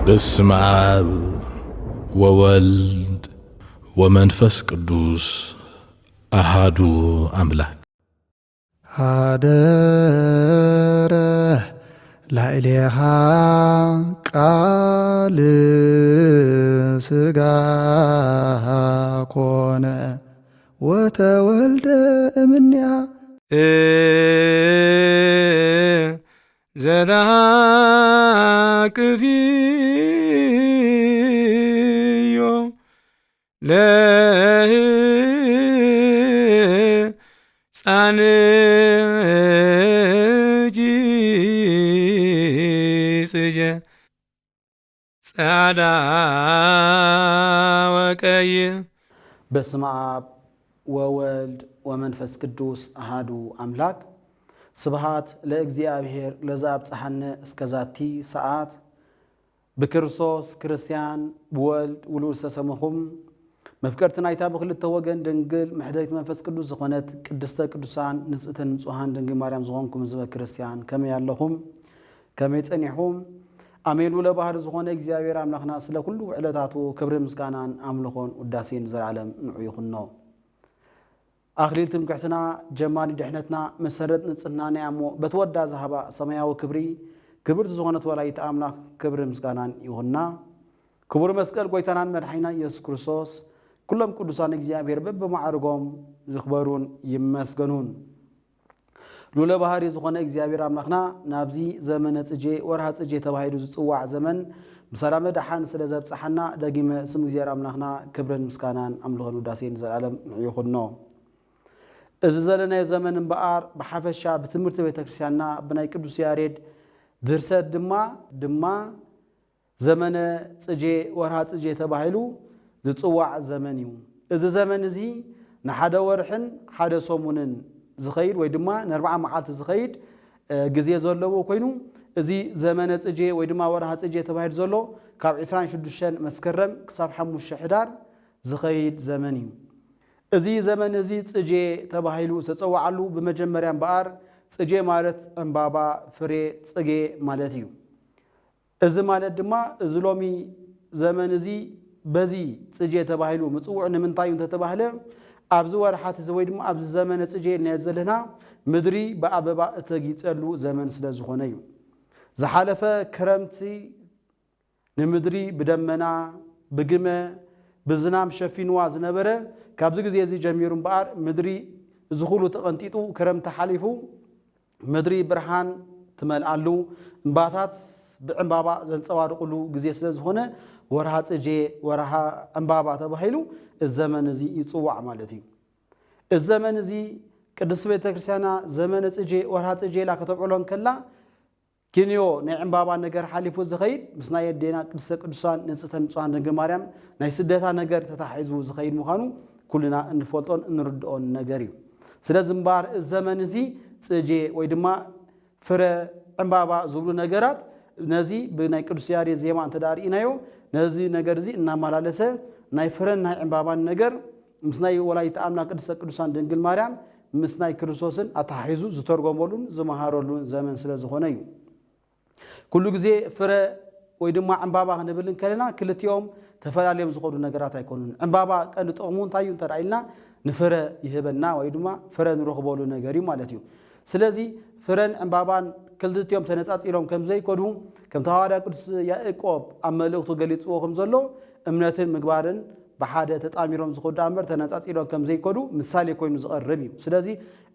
በስመ አብ ወወልድ ወመንፈስ ቅዱስ አሃዱ አምላክ። ሀደረ ላዕሌሃ ቃል ሥጋ ኮነ ወተወልደ እምኔሃ። ዘተአቅፍዮ ለሕፃንኪ ጽጌ ጸዓዳ ወቀይ። በስመ አብ ወወልድ ወመንፈስ ቅዱስ አሃዱ አምላክ። ስብሃት ለእግዚአብሔር ለዘአብጽሐነ እስከ ዛቲ ሰዓት። ብክርስቶስ ክርስቲያን፣ ብወልድ ውሉድ ዝተሰመኹም፣ መፍቀርቲ ናይታ ብክልተ ወገን ድንግል ምሕደሪት መንፈስ ቅዱስ ዝኾነት ቅድስተ ቅዱሳን ንጽሕተ ንጹሃን ድንግል ማርያም ዝኾንኩም ህዝበ ክርስቲያን፣ ከመይ ኣለኹም? ከመይ ጸኒሕኩም? ኣሜን። ልዑለ ባህሪ ዝኾነ እግዚኣብሔር ኣምላኽና ስለ ኩሉ ውዕለታቱ ክብርን ምስጋናን ኣምልኾን ውዳሴን ንዘለዓለም ንዑ ይኹኖ። ኣኽሊል ትምክሕትና፣ ጀማሪ ድሕነትና፣ መሰረት ንጽህናና እያ እሞ፣ በቲ ወዳ ዝሃባ ሰማያዊ ክብሪ፣ ክብርቲ ዝኾነት ወላዲተ ኣምላኽ ክብርን ምስጋናን ይኹና። ክቡር መስቀል ጎይታናን መድሓኒናን ኢየሱስ ክርስቶስ፣ ኩሎም ቅዱሳን እግዚኣብሔር በብማዕርጎም ይኽበሩን ይመስገኑን። ልዑለ ባህሪ ዝኾነ እግዚኣብሔር ኣምላኽና፣ ናብዚ ዘመነ ጽጌ፣ ወርሃ ጽጌ ተባሂሉ ዝጽዋዕ ዘመን፣ ብሰላመ ደሓን ስለ ዘብጽሓና፣ ደጊመ ስም እግዚኣብሔር ኣምላኽና ክብርን ምስጋናን ኣምልኾን ውዳሴን ንዘለዓለም ንዑ ይኹኖ። እዚ ዘለናዮ ዘመን እምበኣር፣ ብሓፈሻ ብትምህርቲ ቤተ ክርስቲያንና፣ ብናይ ቅዱስ ያሬድ ድርሰት ድማ፣ ድማ ዘመነ ጽጌ፣ ወርሃ ጽጌ ተባሂሉ ዝጽዋዕ ዘመን እዩ። እዚ ዘመን እዚ ንሓደ ወርሕን ሓደ ሰሙንን ዝኸይድ ወይ ድማ ንኣርብዓ መዓልቲ ዝኸይድ፣ እ፣ ግዜ ዘለዎ ኮይኑ፣ እዚ ዘመነ ጽጌ ወይ ድማ ወርሃ ጽጌ ተባሂሉ ዘሎ ካብ ዕስራን ሽዱሽተን መስከረም ክሳብ ሓሙሽተ ሕዳር ዝኸይድ ዘመን እዩ። እዚ ዘመን እዚ ጽጌ ተባሂሉ ዝተጸውዓሉ ብመጀመርያ እምበኣር፣ ጽጌ ማለት ዕምባባ፣ ፍሬ፣ ጽጌ ማለት እዩ። እዚ ማለት ድማ፣ እዚ ሎሚ ዘመን እዚ በዚ ጽጌ ተባሂሉ ምጽውዑ ንምንታይ እዩ እንተተባህለ፣ ኣብዚ ወርሓት እዚ ወይ ድማ ኣብዚ ዘመነ ጽጌ ኢልናዮ ዘለና፣ ምድሪ ብኣበባ እተጊጸሉ ዘመን ስለ ዝኾነ እዩ። ዝሓለፈ ክረምቲ ንምድሪ ብደመና፣ ብግመ፣ ብዝናም ሸፊንዋ ዝነበረ፣ ካብዚ ግዜ እዚ ጀሚሩ እምበኣር፣ ምድሪ እዚ ኩሉ ተቐንጢጡ፣ ክረምቲ ሓሊፉ፣ ምድሪ ብርሃን ትመልኣሉ፣ እምባታት ብዕምባባ ዘንጸባርቑሉ ግዜ ስለ ዝኾነ፣ ወርሃ ጽጌ፣ ወርሃ ዕምባባ ተባሂሉ እዚ ዘመን እዚ ይጽዋዕ ማለት እዩ። እዚ ዘመን እዚ ቅድስት ቤተ ክርስቲያና ዘመነ ጽጌ፣ ወርሃ ጽጌ ኢላ ከተብዕሎ እንከላ፣ ኪንዮ ናይ ዕምባባ ነገር ሓሊፉ ዝኸይድ፣ ምስ ናይ ኣዴና ቅድስተ ቅዱሳን ንጽሕተ ንጹሃን ድንግል ማርያም ናይ ስደታ ነገር ተታሒዙ ዝኸይድ ምዃኑ ኩልና እንፈልጦን እንርድኦን ነገር እዩ። ስለዚ እምበኣር እዚ ዘመን እዚ ጽጌ ወይ ድማ ፍረ ዕምባባ ዝብሉ ነገራት ነዚ ብናይ ቅዱስ ያሬድ ዜማ እንተ ደኣ ርኢናዮ፣ ነዚ ነገር እዚ እናመላለሰ ናይ ፍረን ናይ ዕምባባን ነገር ምስ ናይ ወላዲተ ኣምላክ ቅድስተ ቅዱሳን ድንግል ማርያም ምስ ናይ ክርስቶስን ኣተሓሒዙ ዝተርጎመሉን ዝመሃረሉን ዘመን ስለ ዝኾነ እዩ። ኩሉ ግዜ ፍረ ወይ ድማ ዕምባባ ክንብል እንከለና ክልቲኦም ተፈላለዮም ዝኸዱ ነገራት ኣይኮኑን። ዕምባባ ቀንዲ ጥቕሙ እንታይ እዩ እንተ ደኣ ኢልና ንፍረ ይህበና ወይ ድማ ፍረ ንረኽበሉ ነገር እዩ ማለት እዩ። ስለዚ ፍረን ዕምባባን ክልቲኦም ተነጻጺሎም ከም ዘይከዱ፣ ከምቲ ሃዋርያ ቅዱስ ያዕቆብ ኣብ መልእኽቱ ገሊጽዎ ከም ዘሎ፣ እምነትን ምግባርን ብሓደ ተጣሚሮም ዝኸዱ እምበር ተነጻጺሎም ከም ዘይከዱ ምሳሌ ኮይኑ ዝቐርብ እዩ። ስለዚ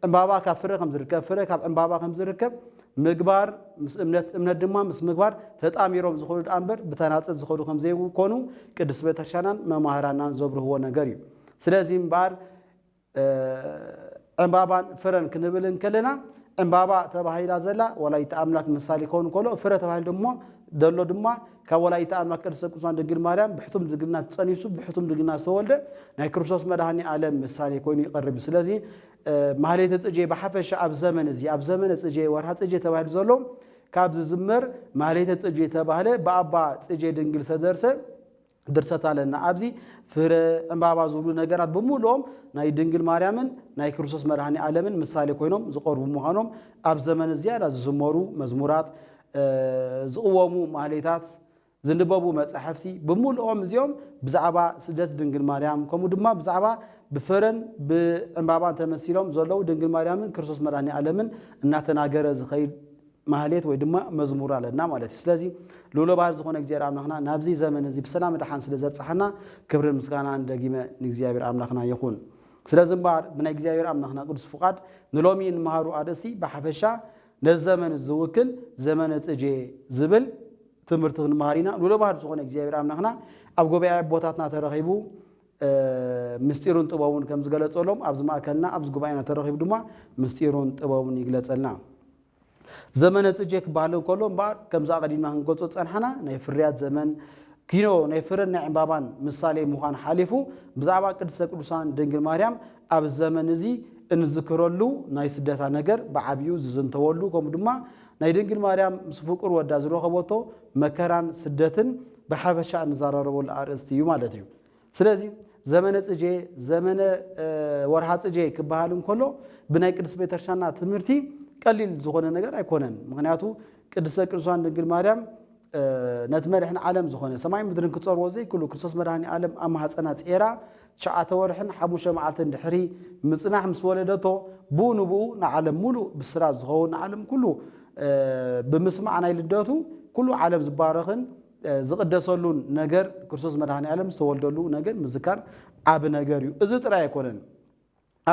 ዕምባባ ካብ ፍረ ከም ዝርከብ፣ ፍረ ካብ ዕምባባ ከም ዝርከብ፣ ምግባር ምስ እምነት፣ እምነት ድማ ምስ ምግባር ተጣሚሮም ዝኸዱ ደኣ እምበር ብተናጽል ዝኸዱ ከም ዘይኮኑ ቅድስት ቤተክርስትያናን መማህራናን ዘብርህዎ ነገር እዩ። ስለዚ እምበኣር፣ እ፣ ዕምባባን ፍረን ክንብል እንከለና፣ ዕምባባ ተባሂላ ዘላ ወላዲተ ኣምላክ ምሳሌ ክኸውን ከሎ፣ ፍረ ተባሂሉ ድማ ዘሎ ድማ ካብ ወላዲተ ኣምላክ ቅድስተ ቅዱሳን ድንግል ማርያም ብሕቱም ድንግልና ተጸኒሱ፣ ብሕቱም ድንግልና ዝተወልደ ናይ ክርስቶስ መድኃኔ ዓለም ምሳሌ ኮይኑ ይቐርብ እዩ። ስለዚ፣ እ፣ ማህሌተ ጽጌ ብሓፈሻ ኣብ ዘመን እዚ፣ ኣብ ዘመነ ጽጌ፣ ወርሃ ጽጌ ተባሂሉ ዘሎ ካብ ዝዝመር ማህሌተ ጽጌ ተባህለ ብኣባ ጽጌ ድንግል ዝተደርሰ ድርሰት ኣለና። ኣብዚ ፍረ ዕምባባ ዝብሉ ነገራት ብምሉኦም ናይ ድንግል ማርያምን ናይ ክርስቶስ መድኃኔ ዓለምን ምሳሌ ኮይኖም ዝቐርቡ ምዃኖም ኣብ ዘመን ዝያዳ ዝዝመሩ መዝሙራት፣ እ፣ ዝቕወሙ ማህሌታት ዝንበቡ መጻሕፍቲ ብምልኦም እዚኦም ብዛዕባ ስደት ድንግል ማርያም፣ ከምኡ ድማ ብዛዕባ ብፍረን ብዕምባባን ተመሲሎም ዘለዉ ድንግል ማርያምን ክርስቶስ መድኃኔ ዓለምን እናተናገረ ዝኸይድ ማህሌት ወይ ድማ መዝሙር ኣለና ማለት እዩ። ስለዚ ልዑለ ባህሪ ዝኾነ እግዚኣብሔር ኣምላኽና ናብዚ ዘመን እዚ ብሰላም ድሓን ስለ ዘብጽሓና ክብርን ምስጋናን ደጊመ ንእግዚኣብሔር ኣምላኽና ይኹን። ስለዚ እምበኣር ብናይ እግዚኣብሔር ኣምላኽና ቅዱስ ፍቓድ ንሎሚ እንመሃሩ ኣርእስቲ ብሓፈሻ ነዚ ዘመን ዝውክል ዘመነ ጽጌ ዝብል ትምህርቲ ክንመሃር ኢና። ልዑለ ባህሪ ዝኾነ እግዚኣብሔር ኣምላኽና ኣብ ጉባኤ ኣቦታትና ተረኺቡ ምስጢሩን ጥበቡን ከም ዝገለጸሎም ኣብዚ ማእከልና ኣብዚ ጉባኤና ተረኺቡ ድማ ምስጢሩን ጥበቡን ይግለጸልና። ዘመነ ጽጌ ክበሃል እንከሎ እምበኣር ከምዚ ኣቐዲምና ክንገልጾ ዝጸንሓና ናይ ፍርያት ዘመን ኪኖ ናይ ፍረን ናይ ዕምባባን ምሳሌ ምዃን ሓሊፉ ብዛዕባ ቅድስተ ቅዱሳን ድንግል ማርያም ኣብ ዘመን እዚ እንዝክረሉ ናይ ስደታ ነገር ብዓብዩ ዝዝንተወሉ ከምኡ ድማ ናይ ድንግል ማርያም ምስ ፍቁር ወዳ ዝረኸበቶ መከራን ስደትን ብሓፈሻ እንዘራረበሉ ኣርእስቲ እዩ ማለት እዩ። ስለዚ ዘመነ ጽጌ ዘመነ ወርሃ ጽጌ ክበሃል እንከሎ ብናይ ቅድስት ቤተክርስትያንና ትምህርቲ ቀሊል ዝኾነ ነገር ኣይኮነን። ምክንያቱ ቅድስተ ቅዱሳን ድንግል ማርያም ነቲ መድሕን ዓለም ዝኾነ ሰማይ ምድርን ክጸርዎ ዘይክሉ ክርስቶስ መድኃኒ ዓለም ኣብ ማህፀና ጼራ ትሽዓተ ወርሕን ሓሙሽተ መዓልትን ድሕሪ ምጽናሕ ምስ ወለደቶ ብኡ ንብኡ ንዓለም ሙሉእ ብስራት ዝኸውን ንዓለም ኩሉ ብምስማዕ ናይ ልደቱ ኩሉ ዓለም ዝባረኽን ዝቕደሰሉን ነገር ክርስቶስ መድኃኒ ዓለም ዝተወልደሉ ነገር ምዝካር ዓቢ ነገር እዩ። እዚ ጥራይ ኣይኮነን።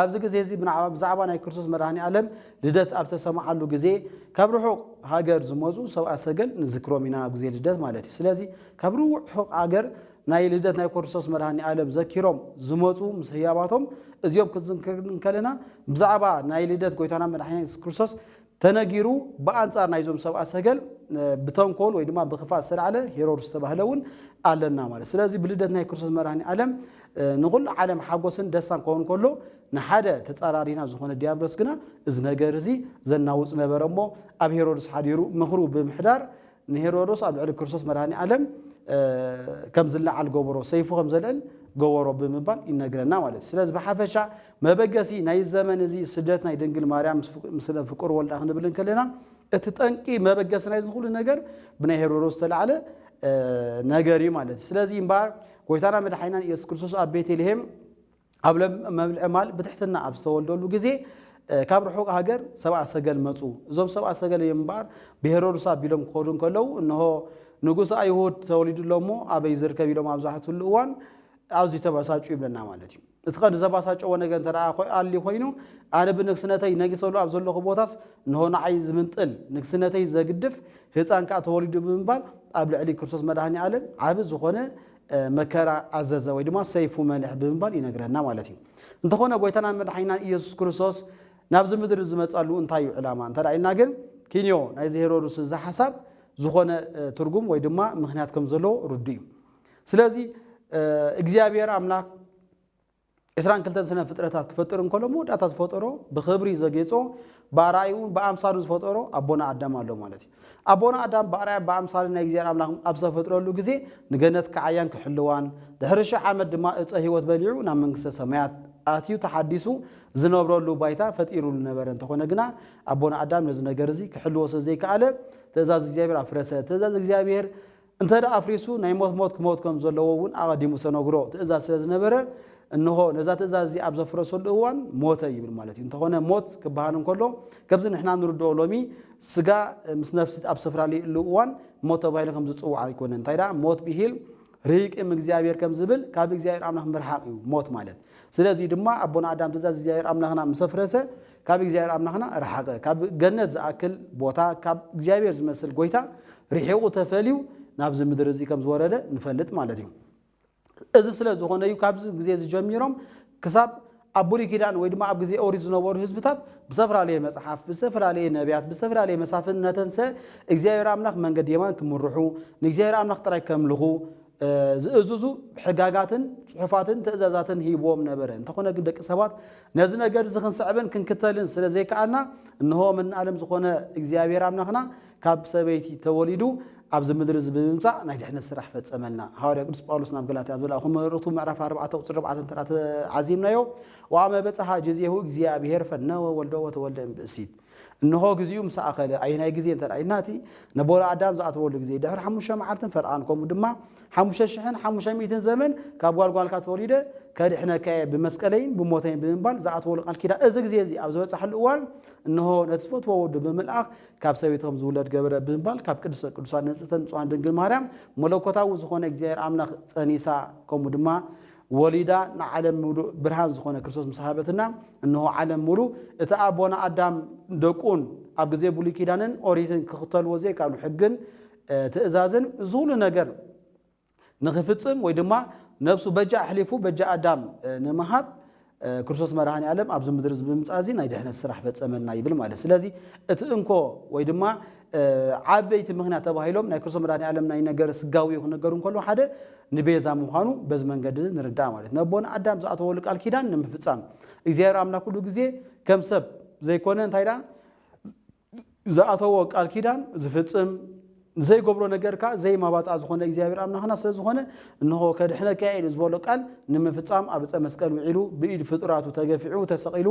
ኣብዚ ግዜ እዚ ብዛዕባ ናይ ክርስቶስ መድኃኒ ዓለም ልደት ኣብ ተሰማዓሉ ግዜ ካብ ርሑቕ ሃገር ዝመፁ ሰብኣ ሰገል ንዝክሮም ኢና ኣብ ግዜ ልደት ማለት እዩ። ስለዚ ካብ ርሑቕ ሃገር ናይ ልደት ናይ ክርስቶስ መድኃኒ ዓለም ዘኪሮም ዝመፁ ምስ ህያባቶም እዚኦም ክንዝክር እንከለና ብዛዕባ ናይ ልደት ጎይታና መድኃኒና የሱስ ክርስቶስ ተነጊሩ ብኣንጻር ናይዞም ሰብኣ ሰገል ብተንኮል ወይ ድማ ብክፋት ዝተላዕለ ሄሮድስ ዝተባህለ እውን ኣለና ማለት። ስለዚ ብልደት ናይ ክርስቶስ መድኃኒ ዓለም ንኹሉ ዓለም ሓጎስን ደስታን ክኸውን ከሎ ንሓደ ተጻራሪና ዝኾነ ዲያብሎስ ግና እዚ ነገር እዚ ዘናውጽ ነበረ እሞ ኣብ ሄሮድስ ሓዲሩ ምኽሩ ብምሕዳር ንሄሮዶስ ኣብ ልዕሊ ክርስቶስ መድኃኒ ዓለም ከም ዝለዓል ገበሮ ሰይፉ ከም ዘልዕል ገበሮ ብምባል ይነግረና ማለት እዩ። ስለዚ ብሓፈሻ መበገሲ ናይ ዘመን እዚ ስደት ናይ ድንግል ማርያም ምስ ፍቁር ወልዳ ክንብል እንከለና እቲ ጠንቂ መበገሲ ናይ ዝኩሉ ነገር ብናይ ሄሮዶስ ዝተላዕለ ነገር እዩ ማለት እዩ። ስለዚ እምበኣር ጎይታና መድሓኒና ኢየሱስ ክርስቶስ ኣብ ቤተልሔም ኣብ መብልዒ ማል ብትሕትና ኣብ ዝተወልደሉ ግዜ ካብ ርሑቕ ሃገር ሰብኣ ሰገል መፁ። እዞም ሰብኣ ሰገል እዮም እምበኣር ብሄሮድስ ኣቢሎም ክኸዱ እንከለዉ እንሆ ንጉስ ኣይሁድ ተወሊዱ ኣሎ እሞ ኣበይ ዝርከብ ኢሎም ኣብ ዝሓትሉ እዋን ኣዝዩ ተበሳጩ ይብለና ማለት እዩ። እቲ ቀንዲ ዘባሳጨዎ ነገር እንተ ደኣ ኣልዩ ኮይኑ ኣነ ብንግስነተይ ነጊሰሉ ኣብ ዘለኹ ቦታስ እንሆ ንዓይ ዝምንጥል ንግስነተይ ዘግድፍ ህፃን ከዓ ተወሊዱ ብምባል ኣብ ልዕሊ ክርስቶስ መድሃኒ ዓለም ዓቢ ዝኾነ መከራ ኣዘዘ ወይ ድማ ሰይፉ መልሕ ብምባል ይነግረና ማለት እዩ። እንተኾነ ጎይታና መድሓኒና ኢየሱስ ክርስቶስ ናብዚ ምድሪ ዝመፃሉ እንታይ እዩ ዕላማ እንተ ኢልና ግን ኪንዮ ናይዚ ሄሮድስ እዚ ሓሳብ ዝኾነ ትርጉም ወይ ድማ ምክንያት ከም ዘለዎ ርዱ እዩ። ስለዚ እግዚኣብሔር ኣምላክ ዕስራን ክልተን ስነ ፍጥረታት ክፈጥር እንከሎ መወዳእታ ዝፈጠሮ ብክብሪ ዘጌጾ ብኣርኣይኡ ብኣምሳሉ ዝፈጠሮ ኣቦና ኣዳም ኣሎ ማለት እዩ። ኣቦና ኣዳም ብኣርኣያ ብኣምሳሉ ናይ እግዚኣብሔር ኣምላክ ኣብ ዝተፈጥረሉ ግዜ ንገነት ክዓያን ክሕልዋን ድሕሪ ሽሕ ዓመት ድማ እፀ ህይወት በሊዑ ናብ መንግስተ ሰማያት ኣትዩ ተሓዲሱ ዝነብረሉ ባይታ ፈጢሩሉ ነበረ። እንተኾነ ግና ኣቦና ኣዳም ነዚ ነገር እዚ ክሕልዎ ስለ ዘይከኣለ ትእዛዝ እግዚኣብሔር ኣፍረሰ። ትእዛዝ እግዚኣብሔር እንተ ደኣ ኣፍሪሱ ናይ ሞት ሞት ክመውት ከም ዘለዎ እውን ኣቐዲሙ ዝተነግሮ ትእዛዝ ስለ ዝነበረ እንሆ ነዛ ትእዛዝ እዚ ኣብ ዘፍረሰሉ እዋን ሞተ ይብል ማለት እዩ። እንተኾነ ሞት ክበሃል እንከሎ ከምዚ ንሕና ንርድኦ ሎሚ ስጋ ምስ ነፍሲ ኣብ ዝተፈላለየሉ እዋን ሞት ተባሂሉ ከም ዝፅዋዕ ኣይኮነን። እንታይ ደኣ ሞት ብሂል ርሂቅ እም እግዚኣብሔር ከም ዝብል ካብ እግዚኣብሔር ኣምላኽ ምርሓቕ እዩ ሞት ማለት። ስለዚ ድማ ኣቦና ኣዳም ትእዛዝ እግዚኣብሔር ኣምላኽና ምስ ኣፍረሰ ካብ እግዚኣብሔር ኣምላኽና ረሓቐ። ካብ ገነት ዝኣክል ቦታ ካብ እግዚኣብሔር ዝመስል ጎይታ ርሒቑ ተፈልዩ ናብዚ ምድሪ እዚ ከም ዝወረደ ንፈልጥ ማለት እዩ። እዚ ስለ ዝኾነ እዩ ካብዚ ግዜ እዚ ጀሚሮም ክሳብ ኣብ ብሉይ ኪዳን ወይ ድማ ኣብ ግዜ ኦሪት ዝነበሩ ህዝብታት ብዝተፈላለየ መጽሓፍ ብዝተፈላለየ ነቢያት ብዝተፈላለየ መሳፍንት ነተንሰ እግዚኣብሔር ኣምላኽ መንገዲ የማን ክምርሑ ንእግዚኣብሔር ኣምላኽ ጥራይ ከምልኹ ዝእዝዙ ሕጋጋትን ጽሑፋትን ትእዛዛትን ሂብዎም ነበረ። እንተኾነ ግን ደቂ ሰባት ነዚ ነገር እዚ ክንስዕብን ክንክተልን ስለ ዘይከኣልና እንሆ መድኃኔ ዓለም ዝኾነ እግዚኣብሔር ኣምላኽና ካብ ሰበይቲ ተወሊዱ ኣብዚ ምድሪ እዚ ብምምጻእ ናይ ድሕነት ስራሕ ፈጸመልና። ሃዋርያ ቅዱስ ጳውሎስ ናብ ገላትያ ኣብ ዝለኣኹ መልእኽቱ ምዕራፍ ኣርባዕተ ቁጽሪ ኣርባዕተ እንተ ዓዚምናዮ ወኣመ በጽሓ ጊዜሁ እግዚኣብሔር ፈነወ ወልዶ ወተወልደ እምብእሲት እንሆ ግዜኡ ምስ ኣኸለ፣ ኣየናይ ግዜ እንተ ደኣ ኢልና፣ እቲ ነቦና ኣዳም ዝኣተወሉ ግዜ፣ ድሕሪ ሓሙሽተ መዓልትን ፈርቓን፣ ከምኡ ድማ ሓሙሽተ ሽሕን ሓሙሽተ ሚእትን ዘመን ካብ ጓል ጓልካ ተወሊደ ከድሕነካ እየ፣ ብመስቀለይን ብሞተይን ብምባል ዝኣተወሉ ቃል ኪዳን፣ እዚ ግዜ እዚ ኣብ ዝበጽሓሉ እዋን፣ እንሆ ነቲ ዝፈትዎ ወዱ ብምልኣኽ ካብ ሰበይቲ ከም ዝውለድ ገበረ ብምባል፣ ካብ ቅድስተ ቅዱሳን ንጽሕተ ንጹሃን ድንግል ማርያም መለኮታዊ ዝኾነ እግዚኣብሔር ኣምላኽ ጸኒሳ፣ ከምኡ ድማ ወሊዳ ንዓለም ምሉእ ብርሃን ዝኾነ ክርስቶስ ምስ ሃበትና፣ እንሆ ዓለም ምሉእ እቲ ኣቦና ኣዳም ደቁን ኣብ ግዜ ብሉይ ኪዳንን ኦሪትን ክኽተልዎ ዘይከኣሉ ሕግን፣ እ፣ ትእዛዝን እዚ ኩሉ ነገር ንኽፍጽም ወይ ድማ ነብሱ በጃ ኣሕሊፉ በጃ ኣዳም፣ እ፣ ንምሃብ፣ እ፣ ክርስቶስ መድኃኔ ዓለም ኣብዚ ምድሪ እዚ ብምምጻእ እዚ ናይ ድሕነት ስራሕ ፈጸመልና ይብል ማለት። ስለዚ እቲ እንኮ ወይ ድማ፣ እ፣ ዓበይቲ ምኽንያት ተባሂሎም ናይ ክርስቶስ መድኃኔ ዓለም ናይ ነገረ ስጋዊ ክነገሩ እንከሎ ሓደ ንቤዛ ምዃኑ በዚ መንገዲ ንርዳእ ማለት። ነቦና ኣዳም ዝኣተወሉ ቃል ኪዳን ንምፍጻም እግዚኣብሔር ኣምላክ ኩሉ ግዜ ከም ሰብ ዘይኮነ እንታይ ደኣ ዝኣተዎ ቃል ኪዳን ዝፍጽም፣ ዘይገብሮ ነገር ከኣ ዘይማባጽዓ ዝኾነ እግዚኣብሔር ኣምላኽና ስለ ዝኾነ፣ እንሆ ከድሕነካ እየ ኢሉ ዝበሎ ቃል ንምፍጻም ኣብ ዕፀ መስቀል ውዒሉ፣ ብኢድ ፍጡራቱ ተገፊዑ፣ ተሰቒሉ፣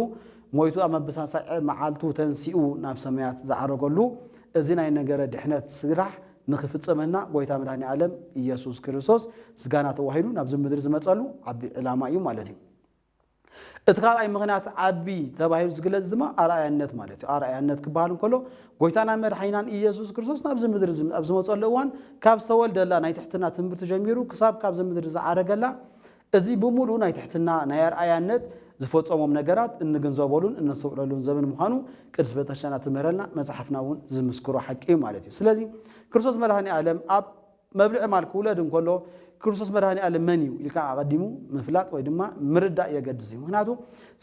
ሞይቱ፣ ኣብ መበሳሳዒ መዓልቱ ተንሲኡ ናብ ሰማያት ዝዓረገሉ፣ እዚ ናይ ነገረ ድሕነት ስራሕ ንኽፍጸመልና ጎይታ መድኃኔ ዓለም ኢየሱስ ክርስቶስ ስጋና ተዋሂዱ ናብዚ ምድሪ ዝመጸሉ ዓቢ ዕላማ እዩ ማለት እዩ። እቲ ካልኣይ ምኽንያት ዓቢ ተባሂሉ ዝግለጽ ድማ ኣርኣያነት ማለት እዩ። ኣርኣያነት ክበሃል እንከሎ፣ ጎይታና መድሓኒናን ኢየሱስ ክርስቶስ ናብዚ ምድሪ ዝም-፣ ኣብ ዝመጸሉ እዋን፣ ካብ ዝተወልደላ ናይ ትሕትና ትምህርቲ ጀሚሩ ክሳብ ካብዚ ምድሪ ዝዓረገላ፣ እዚ ብምሉኡ ናይ ትሕትና፣ ናይ ኣርኣያነት ዝፈጸሞም ነገራት እንግንዘበሉን እነስተውዕለሉን ዘመን ምዃኑ ቅድስት ቤተክርስቲያና ትምህረልና፣ መጽሓፍና እውን ዝምስክሮ ሓቂ እዩ ማለት እዩ። ስለዚ ክርስቶስ መድሃኔ ዓለም ኣብ መብልዒ ማል ክውለድ እንከሎ፣ ክርስቶስ መድሃኔ ዓለም መን እዩ ኢልካ ኣቐዲሙ ምፍላጥ ወይ ድማ ምርዳእ የገድስ እዩ። ምኽንያቱ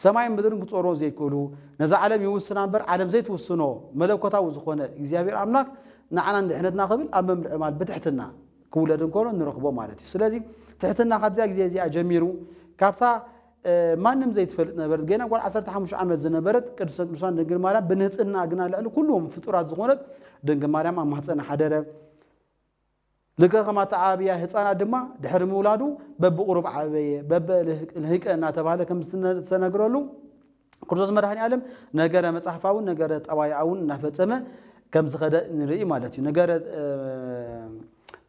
ሰማይን ምድርን ክጾሮ ዘይክእሉ፣ ነዛ ዓለም ይውስና እምበር ዓለም ዘይትውስኖ መለኮታዊ ዝኾነ እግዚኣብሔር ኣምላኽ ንዓና ንድሕነትና ክብል ኣብ መብልዒ ማል ብትሕትና ክውለድ እንከሎ ንረኽቦ ማለት እዩ። ስለዚ ትሕትና ካብዚኣ ግዜ እዚኣ ጀሚሩ ካብታ፣ እ፣ ማንም ዘይትፈልጥ ነበረት፣ ገና ጓል ዓሰርተ ሓሙሽተ ዓመት ዝነበረት ቅድስተ ቅዱሳን ድንግል ማርያም ብንጽህና ግና ልዕሊ ኩሎም ፍጡራት ዝኾነት ድንግል ማርያም ኣብ ማህፀና ሓደረ። ልክዕ ከም ኣተዓባብያ ህፃናት ድማ ድሕሪ ምውላዱ በብቁሩብ ዓበየ፣ በበልህቅ-፣ ልህቀ እናተባህለ ከም ዝተነ-፣ ዝተነግረሉ ክርስቶስ መድኃኔ ዓለም ነገረ መጽሐፋውን ነገረ ጠባያውን እናፈጸመ ከም ዝኸደ ንርኢ ማለት እዩ። ነገረ፣ እ፣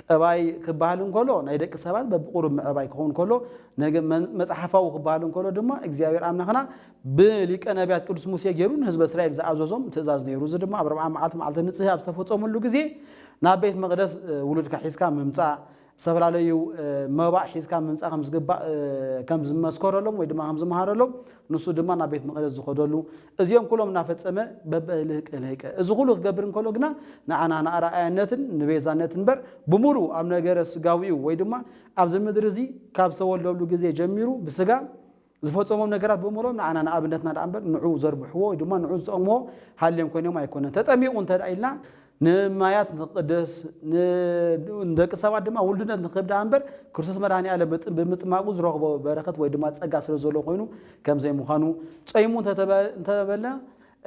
ጠባይ ክበሃል እንከሎ ናይ ደቂ ሰባት በብቁሩብ ምዕባይ ክኸውን ከሎ፣ ነገ መን-፣ መጽሐፋዊ ክበሃል እንከሎ ድማ እግዚኣብሔር ኣምላኽና ብሊቀ ነቢያት ቅዱስ ሙሴ ገይሩ ንህዝበ እስራኤል ዝኣዘዞም ትእዛዝ ነይሩ። እዚ ድማ ኣብ ኣርብዓ መዓልቲ መዓልቲ ንጽህቲ ኣብ ዝተፈጸመሉ ግዜ ናብ ቤት መቕደስ፣ እ፣ ውሉድካ ሒዝካ ምምጻእ፣ ዝተፈላለዩ፣ እ፣ መባእ ሒዝካ ምምጻእ ከም ዝግባእ፣ እ፣ ከም ዝመስከረሎም ወይ ድማ ከም ዝመሃረሎም፣ ንሱ ድማ ናብ ቤት መቕደስ ዝኸደሉ፣ እዚኦም ኩሎም እናፈጸመ በብልህቀ ልህቀ። እዚ ኩሉ ክገብር እንከሎ ግና ንዓና ንኣርኣያነትን ንቤዛነትን እምበር ብምሉእ ኣብ ነገረ ስጋዊኡ ወይ ድማ ኣብዚ ምድሪ እዚ ካብ ዝተወለደሉ ግዜ ጀሚሩ ብስጋ ዝፈጸሞም ነገራት ብምሎም ንዓና ንኣብነትና ደኣ እምበር ንዑ ዘርብሕዎ ወይ ድማ ንዑ ዝጠቕምዎ ሃልዮም ኮይኖም ኣይኮነን። ተጠሚቑ እንተ ደኣ ኢልና ንማያት ንቕደስ፣ ን-፣ ንደቂ ሰባት ድማ ውልድነት ንክህብ ደኣ እምበር ክርስቶስ መድኃኔ ዓለም ብጥ-፣ ብምጥማቁ ዝረኽቦ በረኸት ወይ ድማ ጸጋ ስለ ዘሎ ኮይኑ ከም ዘይምዃኑ፣ ጸይሙ እንተተበ-፣ እንተበልና፣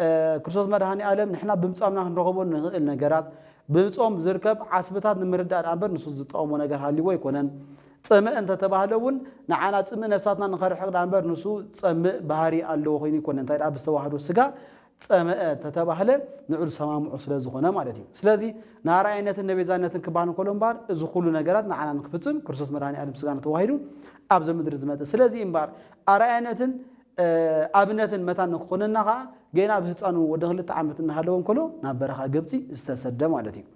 እ፣ ክርስቶስ መድኃኔ ዓለም ንሕና ብምጻምና ክንረኽቦ ንኽእል ነገራት፣ ብጾም ዝርከብ ዓስብታት ንምርዳእ ደኣ እምበር ንሱ ዝጠቕሞ ነገር ሃልይዎ ኣይኮነን። ጽምእ እንተተባህለ እውን ንዓና ጽምእ ነፍሳትና ንኸርሕቕ ደኣ እምበር ንሱ ጸምእ ባህሪ ኣለዎ ኮይኑ ኣይኮነን። እንታይ ደኣ ብዝተዋህዶ ስጋ ጸመአ እንተተባህለ ንዑ ዝሰማምዑ ስለ ዝኾነ ማለት እዩ። ስለዚ ንኣርኣያነትን ንቤዛነትን ክበሃል እንከሎ እምበኣር እዚ ኩሉ ነገራት ንዓና ንክፍጽም ክርስቶስ መድኃኔ ዓለም ስጋና ተዋሂዱ ኣብዚ ምድሪ ዝመጸ። ስለዚ እምበኣር ኣርኣያነትን፣ እ፣ ኣብነትን መታን ንክኾነና ኸዓ ገና ብህፃኑ ወዲ ክልተ ዓመት እናሃለወ እንከሎ ናብ በረኻ ግብፂ ዝተሰደ ማለት እዩ።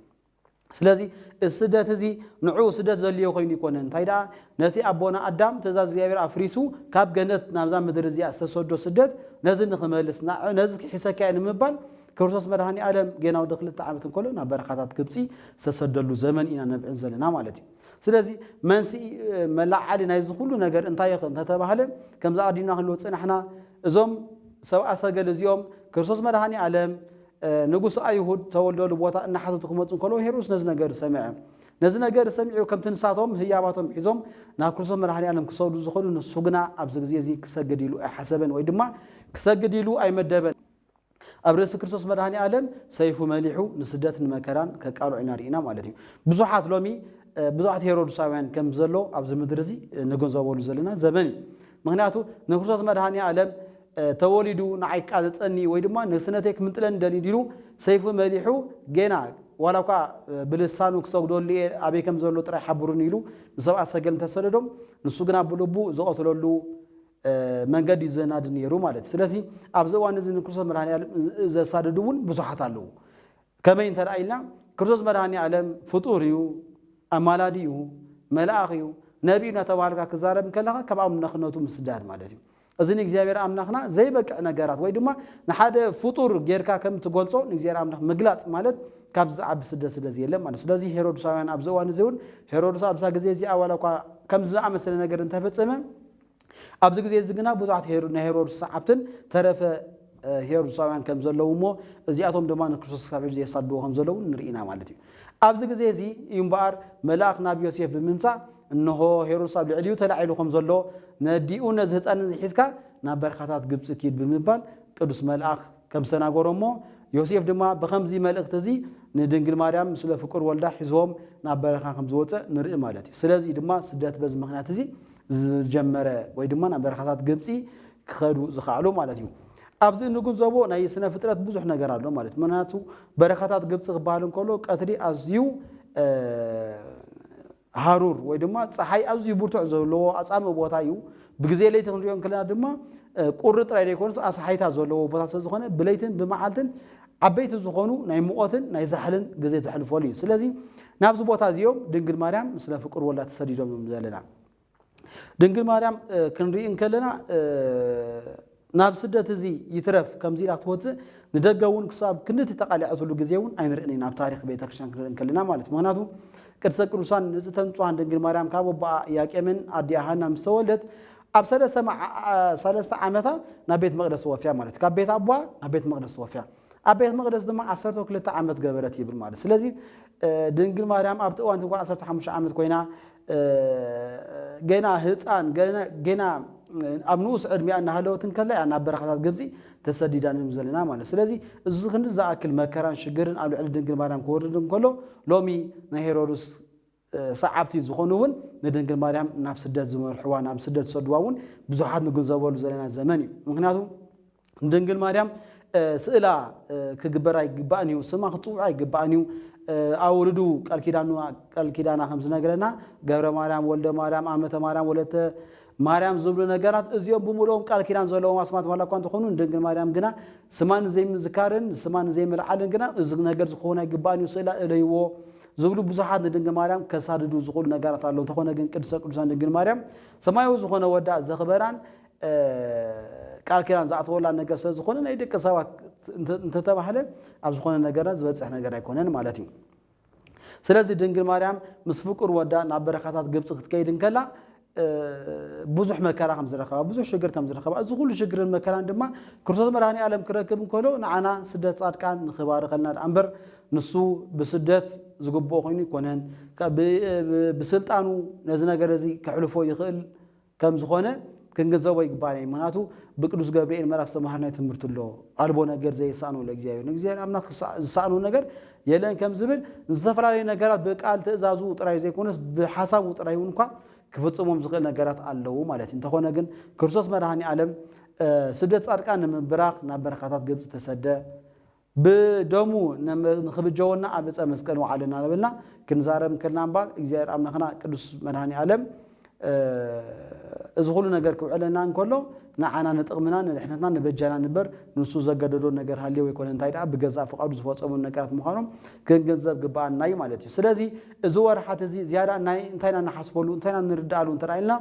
ስለዚ እዚ ስደት እዚ ንዑ ስደት ዘድልዮ ኮይኑ ይኮነን። እንታይ ደኣ ነቲ ኣቦና ኣዳም ትእዛዝ እግዚኣብሔር ኣፍሪሱ ካብ ገነት ናብዛ ምድሪ እዚኣ ዝተሰዶ ስደት ነዚ ንኽመልስ፣ ና-፣ ነዚ ክሒሰካ እየ ንምባል ክርስቶስ መድኃኔ ዓለም ገና ወዲ ክልተ ዓመት እንከሎ ናብ በረኻታት ግብፂ ዝተሰደሉ ዘመን ኢና ነብዕል ዘለና ማለት እዩ። ስለዚ መንስኢ፣ እ፣ መለዓሊ ናይዚ ኩሉ ነገር እንታይ ይኸ እንተተባህለ፣ ከምዚ ኣዲና ክንልዎ ዝጸናሕና፣ እዞም ሰብኣ ሰገል እዚኦም ክርስቶስ መድኃኔ ዓለም፣ እ፣ ንጉስ ኣይሁድ ተወልደሉ ቦታ እናሓተቱ ክመጹ እንከለዉ ሄሮድስ ነዚ ነገር ሰምዐ። ነዚ ነገር ሰሚዑ ከምቲ ንሳቶም ህያባቶም ሒዞም ናብ ክርስቶስ መድኃኔ ዓለም ክሰዱ ዝኸዱ ንሱ ግና ኣብዚ ግዜ እዚ ክሰግድ ኢሉ ኣይሓሰበን ወይ ድማ ክሰግድ ኢሉ ኣይመደበን። ኣብ ርእሲ ክርስቶስ መድኃኔ ዓለም ሰይፉ መሊሑ ንስደትን ንመከራን ከቃልዖ ኢና ርኢና ማለት እዩ። ብዙሓት ሎሚ፣ እ፣ ብዙሓት ሄሮድሳውያን ከም ዘሎ ኣብዚ ምድሪ እዚ፣ እ፣ ንግንዘበሉ ዘለና ዘመን እዩ። ምኽንያቱ ንክርስቶስ መድኃኔ ዓለም፣ ተወሊዱ ንዓይ ክቃዘፀኒ ወይ ድማ ንግስነተይ ክምንጥለኒ ደልዩ ኢሉ ሰይፉ መሊሑ፣ ጌና ዋላ እኳ ብልሳኑ ክሰግደሉ እየ ኣበይ ከም ዘሎ ጥራይ ሓብሩኒ ኢሉ ንሰብኣ ሰገል እንተሰደዶም፣ ንሱ ግና ብልቡ ዝቐትለሉ መንገዲ እዩ ዘናዲ ነይሩ ማለት እዩ። ስለዚ ኣብዚ እዋን እዚ ንክርስቶስ መድሃኒ ዓለም ዘሳድዱ እውን ብዙሓት ኣለዉ። ከመይ እንተ ኢልና፣ ክርስቶስ መድሃኒ ዓለም ፍጡር እዩ፣ ኣማላዲ እዩ፣ መልኣኽ እዩ፣ ነቢይ እዩ እናተባሃልካ ክዛረብ እንከለኻ ካብ ኣምላኽነቱ ምስዳድ ማለት እዩ። እዚ ንእግዚኣብሔር ኣምላኽና ዘይበቅዕ ነገራት ወይ ድማ ንሓደ ፍጡር ጌርካ ከም ትገልጾ ንእግዚኣብሔር ኣምላኽ ምግላጽ ማለት ካብ ዝዓቢ ስደት ስለ ዘየለ ማለት። ስለዚ ሄሮድሳውያን ኣብዚ እዋን እዚ እውን ሄሮድስ ኣብዛ ግዜ እዚኣ ዋላ እኳ ከምዚ ዝኣመሰለ ነገር እንተፈጸመ ኣብዚ ግዜ እዚ ግና ብዙሓት ናይ ሄሮድስ ሰዓብትን ተረፈ ሄሮድሳውያን ከም ዘለዉ እሞ እዚኣቶም ድማ ንክርስቶስ ክሳብ ሕጂ የሳድዎ ከም ዘለዉ ንርኢ ኢና ማለት እዩ። ኣብዚ ግዜ እዚ እዩ እምበኣር መልኣኽ ናብ ዮሴፍ ብምምጻእ እንሆ ሄሮድስ ኣብ ልዕሊኡ ተላዒሉ ከም ዘሎ ነዲኡ ነዚ ህፃን እዚ ሒዝካ ናብ በረኻታት ግብፂ ኪድ ብምባል ቅዱስ መልኣኽ ከም ዝተናገሮ እሞ ዮሴፍ ድማ ብኸምዚ መልእኽቲ እዚ ንድንግል ማርያም ምስለ ፍቁር ወልዳ ሒዝዎም ናብ በረኻ ከም ዝወፀ ንርኢ ማለት እዩ። ስለዚ ድማ ስደት በዚ ምኽንያት እዚ ዝጀመረ ወይ ድማ ናብ በረኻታት ግብፂ ክኸዱ ዝኸኣሉ ማለት እዩ። ኣብዚ እንግንዘቦ ናይ ስነ ፍጥረት ብዙሕ ነገር ኣሎ ማለት ምክንያቱ በረኻታት ግብፂ ክበሃል እንከሎ ቀትሪ ኣዝዩ ሃሩር ወይ ድማ ፀሓይ ኣዝዩ ብርቱዕ ዘለዎ ኣፃምእ ቦታ እዩ። ብግዜ ለይቲ ክንሪኦ እንከለና ድማ ቁሪ ጥራይ ዘይኮነስ ኣስሓይታ ዘለዎ ቦታ ስለዝኾነ ብለይትን ብመዓልትን ዓበይቲ ዝኾኑ ናይ ሙቐትን ናይ ዛሕልን ግዜ ዘሕልፈሉ እዩ። ስለዚ ናብዚ ቦታ እዚኦም ድንግል ማርያም ምስለ ፍቁር ወልዳ ተሰዲዶም እዮም ዘለና። ድንግል ማርያም ክንርኢ እንከለና ናብ ስደት እዚ ይትረፍ ከምዚ ኢላ ክትወፅእ ንደገ እውን ክሳብ ክንድቲ ተቃሊዐትሉ ግዜ እውን ኣይንርእን ኢና ኣብ ታሪክ ቤተክርስትያን ክንርኢ እንከለና ማለት ምክንያቱ ቅድሰ ቅዱሳን ንጽሕተ ንጹሃን ድንግል ማርያም ካብ ኣቦኣ ኢያቄምን ኣዲኣ ሃና ምስ ተወልደት ኣብ ሰለስተ ዓመታ ናብ ቤት መቅደስ ተወፍያ ማለት ካብ ቤት ኣቦኣ ናብ ቤት መቅደስ ተወፍያ ኣብ ቤት መቅደስ ድማ ዓሰርተ ክልተ ዓመት ገበረት ይብል ማለት ስለዚ ድንግል ማርያም ኣብቲ እዋን ትጓ ዓሰርተ ሓሙሽተ ዓመት ኮይና ገና ህፃን ገና ኣብ ንኡስ ዕድሚኣ እናሃለወት እንከላ እያ ናብ በረኻታት ግብፂ ተሰዲዳ ንብል ዘለና ማለት ስለዚ እዚ ክንዲ ዝኣክል መከራን ሽግርን ኣብ ልዕሊ ድንግል ማርያም ክወርድ እንከሎ ሎሚ ናይ ሄሮድስ ሰዓብቲ ዝኾኑ እውን ንድንግል ማርያም ናብ ስደት ዝመርሕዋ ናብ ስደት ዝሰድዋ እውን ብዙሓት ንግንዘበሉ ዘለና ዘመን እዩ ምክንያቱ ንድንግል ማርያም ስእላ ክግበር ኣይግባእን እዩ፣ ስማ ክፅውዑ ኣይግባእን እዩ። ኣውርዱ ቃል ኪዳኑ ቃል ኪዳና ከም ዝነግረና ገብረ ማርያም ወልደ ማርያም ኣመተ ማርያም ወለተ ማርያም ዝብሉ ነገራት እዚኦም ብምልኦም ቃል ኪዳን ዘለዎም ኣስማት ዋላ እኳ እንተኾኑ ንድንግል ማርያም ግና ስማ ንዘይምዝካርን ስማ ንዘይምልዓልን ግና እዚ ነገር ዝኸውን ኣይግባእን እዩ ስእላ እለይዎ ዝብሉ ብዙሓት ንድንግል ማርያም ከሳድዱ ዝኽእሉ ነገራት ኣለዉ። እንተኾነ ግን ቅድስተ ቅዱሳን ድንግል ማርያም ሰማያዊ ዝኾነ ወዳ ዘኽበራን ቃል ኪዳን ዝኣተወላ ነገር ስለ ዝኾነ ናይ ደቂ ሰባት እንተተባህለ ኣብ ዝኾነ ነገርና ዝበፅሕ ነገር ኣይኮነን ማለት እዩ። ስለዚ ድንግል ማርያም ምስ ፍቁር ወዳ ናብ በረኻታት ግብፂ ክትከይድ እንከላ ብዙሕ መከራ ከም ዝረኸባ ብዙሕ ሽግር ከም ዝረኸባ እዚ ኩሉ ሽግርን መከራን ድማ ክርስቶስ መድሃኒ ዓለም ክረክብ እንከሎ ንዓና ስደት ፃድቃን ንክባርኸልና ደኣ እምበር ንሱ ብስደት ዝግብኦ ኮይኑ ኣይኮነን። ብስልጣኑ ነዚ ነገር እዚ ከሕልፎ ይኽእል ከም ዝኾነ ክንግንዘቦ ይግባና እዩ። ምክንያቱ ብቅዱስ ገብርኤል መልኣክ ዝተምሃርናዮ ትምህርቲ ኣሎ። ኣልቦ ነገር ዘይሳኖ ለእግዚኣብሔር፣ ንእግዚኣብሔር ኣምላኽ ዝሳኖ ነገር የለን ከም ዝብል ዝተፈላለዩ ነገራት ብቃል ትእዛዙ ጥራይ ዘይኮነስ ብሓሳቡ ጥራይ እውን እኳ ክፍጽሞም ዝኽእል ነገራት ኣለዉ ማለት እዩ። እንተኾነ ግን ክርስቶስ መድሃኒ ዓለም ስደት ጻድቃን ንምብራኽ ናብ በረኻታት ግብፂ ተሰደ። ብደሙ ንኽብጀወና ኣብ ዕፀ መስቀል ወዓለ እናበልና ክንዛረብ እንከልና እምበር እግዚኣብሔር ኣምላኽና ቅዱስ መድሃኒ ዓለም እዚ ኩሉ ነገር ክውዕለና እንከሎ ንዓና ንጥቕምና ንድሕነትና ንበጃና ንበር ንሱ ዘገደዶ ነገር ሃልዮ ወይኮነ እንታይ ደኣ ብገዛእ ፍቓዱ ዝፈፀሙ ነገራት ምዃኖም ክንግንዘብ ግበኣና እዩ ማለት እዩ። ስለዚ እዚ ወርሓት እዚ ዝያዳ ናይ እንታይ ኢና ንሓስበሉ እንታይ ኢና ንርድኣሉ እንተ ኢልና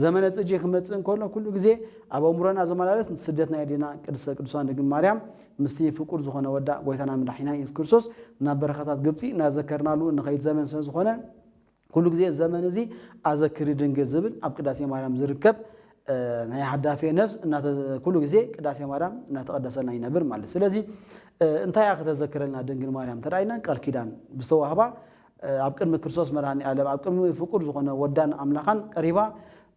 ዘመነ ፅጂ ክመፅእ እንከሎ ኩሉ ግዜ ኣብ ኣእምሮና ዝመላለስ ስደትና የድና ቅድስተ ቅዱሳን ድንግል ማርያም ምስቲ ፍቁር ዝኾነ ወዳ ጎይታና መድሓኒና የሱስ ክርስቶስ ናብ በረኻታት ግብፂ እናዘከርናሉ እንኸይድ ዘመን ስለ ዝኾነ ኩሉ ግዜ ዘመን እዚ ኣዘክሪ ድንግል ዝብል ኣብ ቅዳሴ ማርያም ዝርከብ ናይ ሃዳፌ ነፍስ ኩሉ ግዜ ቅዳሴ ማርያም እናተቐደሰልና ይነብር ማለት ስለዚ እንታይ እያ ከተዘክረልና ድንግል ማርያም ተዳይና ቃል ኪዳን ብዝተዋህባ ኣብ ቅድሚ ክርስቶስ መድሃኒ ዓለም ኣብ ቅድሚ ፍቁር ዝኾነ ወዳን ኣምላኻን ቀሪባ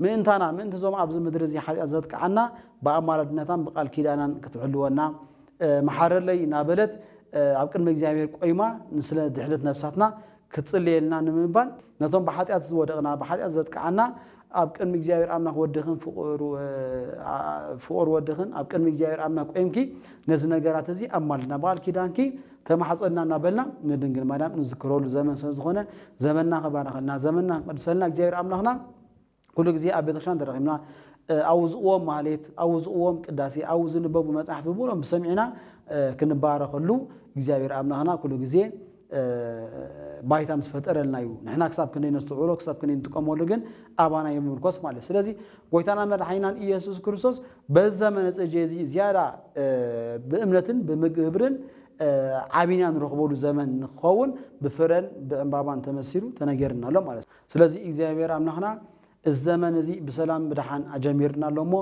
ምእንታና ምእንቲ ዞም ኣብዚ ምድሪ እዚ ሓጢኣት ዘጥቅዓና ብኣማላድነታን ብቃል ኪዳናን ክትሕልወና መሓረለይ እናበለት ኣብ ቅድሚ እግዚኣብሔር ቆይማ ንስለ ድሕነት ነፍሳትና ክትጽልየልና ንምባል ነቶም ብሓጢኣት ዝወደቕና ብሓጢኣት ዘጥቅዓና ኣብ ቅድሚ እግዚኣብሔር ኣምላኽ ወድኽን ፍቑር፣ እ፣ ኣ-፣ ፍቑር ወድኽን ኣብ ቅድሚ እግዚኣብሔር ኣምላኽ ቆይምኪ ነዚ ነገራት እዚ ኣማልና በዓል ኪዳንኪ ተማሕጸና እናበልና ንድንግል ማርያም ንዝክረሉ ዘመን ስለ ዝኾነ ዘመንና ክባረኸልና፣ ዘመንና ክቐድሰልና እግዚኣብሔር ኣምላኽና ኩሉ ግዜ ኣብ ቤተክርስትያን ተረኺብና፣ እ፣ ኣብኡ ዝእዎም ማህሌት፣ ኣብኡ ዝእዎም ቅዳሴ፣ ኣብኡ ዝንበቡ መጻሕፍቲ ብሙሉኦም ብሰሚዕና፣ እ፣ ክንባረኸሉ እግዚኣብሔር ኣምላኽና ኩሉ ግዜ፣ እ፣ ባይታ ምስ ፈጠረልና እዩ። ንሕና ክሳብ ክንደይ ነስተውዕሎ፣ ክሳብ ክንደይ ንጥቀመሉ ግን ኣባና እዩ ምምርኮስ ማለት እዩ። ስለዚ ጎይታና መድሓኒናን ኢየሱስ ክርስቶስ በዚ ዘመነ ጽጌ እዚ ዝያዳ፣ እ፣ ብእምነትን ብምግብርን፣ እ፣ ዓቢና ንረኽበሉ ዘመን ንክኸውን ብፍረን ብዕምባባን ተመሲሉ ተነገርና ኣሎ ማለት እዩ። ስለዚ እግዚኣብሔር ኣምላኽና እዚ ዘመን እዚ ብሰላም ብደሓን ኣጀሚርና ኣሎ እሞ፣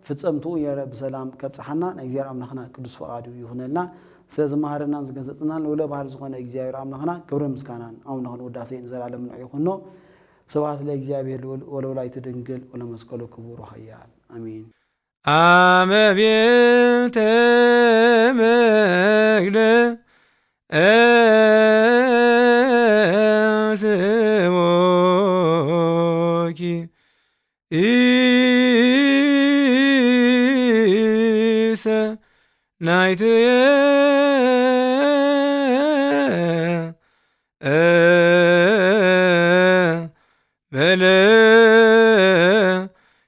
ፍጸምትኡ የረ ብሰላም ከብጽሓና ናይ እግዚኣብሔር ኣምላኽና ቅዱስ ፈቓዱ ይኹነልና። ስለ ዝመሃረናን ዝገሰጸናን ልዑለ ባህሪ ዝኾነ እግዚኣብሔር ኣምላኽና ክብርን ምስጋናን ኣምልኾን ውዳሴን ንዘለዓለም ንዑ ይኹኖ። ስብሐት ለእግዚኣብሔር ልዑል ወለወላዲቱ ድንግል ወለመስቀሉ ክቡር ወኃያል። ኣሜን። አመ ቤተ መግደ ስሞኪ ኢሰናይትየ በለ